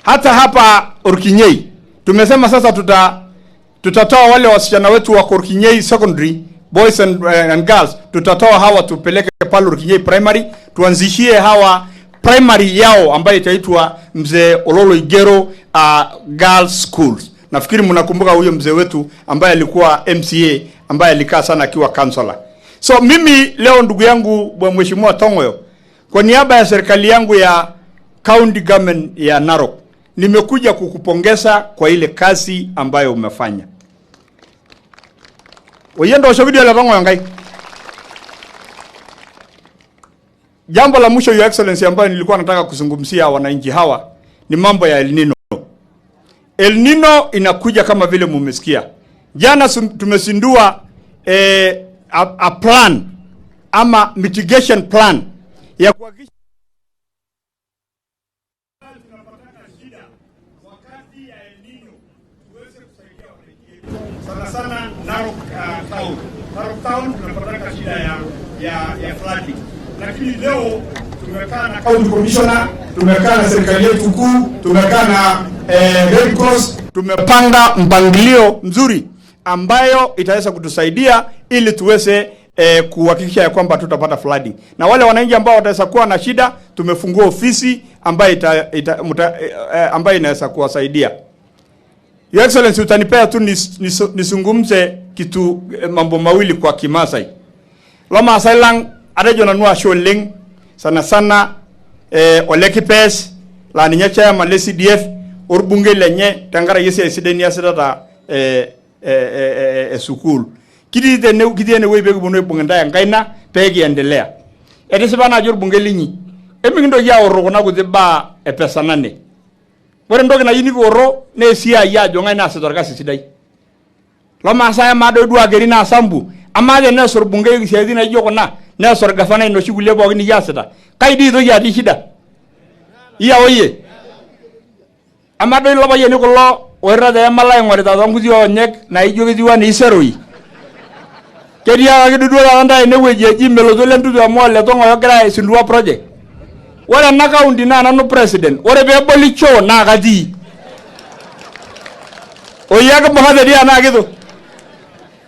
Hata hapa Orkinyei tumesema sasa tutatoa wale wasichana wetu wa Orkinyei Secondary boys and girls, tutatoa hawa tupeleke pale Orkinyei Primary, tuanzishie hawa primary yao ambayo itaitwa Mzee Ololo Igero Girls Schools. Nafikiri mnakumbuka huyo mzee wetu ambaye alikuwa MCA, ambaye alikaa sana akiwa counselor. So mimi leo, ndugu yangu bwa Mheshimiwa Tongoyo, kwa niaba ya serikali yangu ya county government ya Narok, nimekuja kukupongeza kwa ile kazi ambayo umefanya. Oyendo oshovidio la Tongoyo ngai. Jambo la mwisho, Your Excellency, ambayo nilikuwa nataka kuzungumzia wananchi hawa ni mambo ya El Nino. El Nino inakuja kama vile mumesikia. Jana tumezindua a plan ama mitigation plan ya kuhakikisha tunapataka shida wakati ya El Nino tuweze kusaidia wananchi. Sana sana Narok town. Narok town tunapataka shida ya flooding. Lakini leo tumekaa na county commissioner, tumekaa na serikali yetu kuu, tumekaa na Red Cross, tumepanga mpangilio mzuri ambayo itaweza kutusaidia ili tuweze kuhakikisha ya kwamba tutapata flooding. Na wale wananchi ambao wataweza kuwa na shida, tumefungua ofisi ambayo ambayo inaweza kuwasaidia. Your Excellency, utanipea tu nisungumze kitu mambo mawili kwa Kimasai. Lomaasai lang atejo nanu ashe oleng sana sana Ole Kipes laa ninye chairman le CDF orbungei lenye tenkaraki esiai sidai niasitata e sukuul. Kitii tene, kitii enewueji pee kiponu aibung intae enkaina pee kiendelea. Etisipa naaji orbungei linyi, emikintoki aorro kuna kuti baa e pesa nane. Ore entoki nayieu nikiorro naa esiai ajo ng'ae naasita orkasi sidai. Lomaasai, amaa doi duo akeri naa sambu, amaa tenees orbungei isiaitin naijo kuna, nees orgavanai inoshi kulie pookin nikiasita, kai dii itoki atii shida? Iya oye. Amaa doi ilo payiani kulo oirrag teemala aing'orita toonkuti onyek naijo ketiu anaa iseroi. Ketiakaki duo taata ntae enewueji eji melotu ole Ntutu amu ole Tong'oyo ogira aisindua project. Ore ena county naa nanu president. Ore peeboli choo naa katii. Oyie kibung'ate dii anaa kitu?